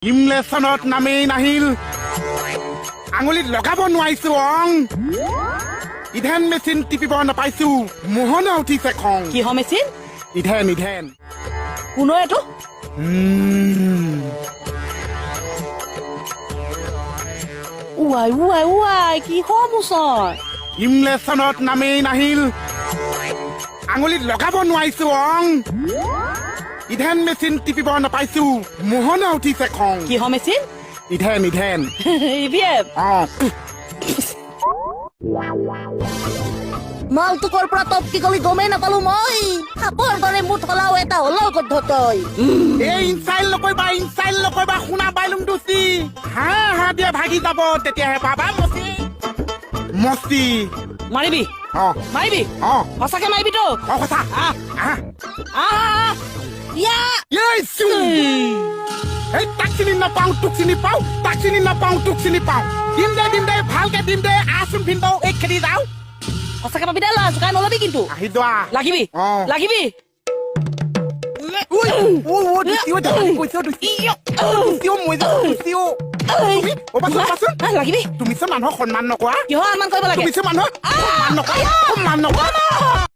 ইমলেচনত নামেই নাহিল, আঙুলিত লগাব নোৱাৰিছো অং। ইধেন মেচিন টিপিব নাপাইছো, মোহনে উঠিছে খং। কিহৰ মেচিন? ইধেন, ইধেন। কোনৰ এইটো? উৱাই উৱাই উৱাই, কিহৰ মোচন? ইমলেচনত নামেই নাহিল, আঙুলিত লগাব নোৱাৰিছো অং। ইধেন মেচিন টিপিব নাপাইছো, মোহনে উঠিছে খং। কিহৰ মেচিন? ইধেন, ইধেন। EVM? অ। মালটো ক'ৰ পৰা টপকি গলি গমেই নাপালো মই। সাপৰ দৰে মুঠ হলাও এটা হলেও গদ্ধ তই। এই ইনচাইল নকৰিবা, ইনচাইল নকৰিবা। শুনা বাইলুং দুচি হা হা দিয়া ভাগি যাব, তেতিয়াহে পাবা মচি মচি। মাৰিবি? অ। মাৰিবি? অ। সঁচাকে মাৰিবি তো? অ, সঁচা। আহ। আহ। আহ। ইয়া। এই চিউ। এই তাক চিনি নাপাওঁ, তোক চিনি পাওঁ। তাক চিনি নাপাওঁ, তোক চিনি পাওঁ। দিম দে, দিম দে, ভালকে দিম দে। আহচোন ভিনদেউ, এই খেদি যাওঁ। সঁচাকে পাবি দে, ল'ৰা জোকাই নলবি কিন্তু। আহি যোৱা। লাগিবি। অ। লাগিবি। ঐ ঐ ঐ, দুচি ঐ, ধেমালি কৰিছে অ, দুচি দুচি অ, মই যাওঁ দুচি অ। তুমি অ, বাচোন বাচোন। আহ, লাগিবি। তুমি চোন মানুহক সন্মান নকৰা। কিহৰ সন্মান কৰিব লাগে? তুমি চোন মানুহক সন্মান নকৰা, সন্মান নকৰা।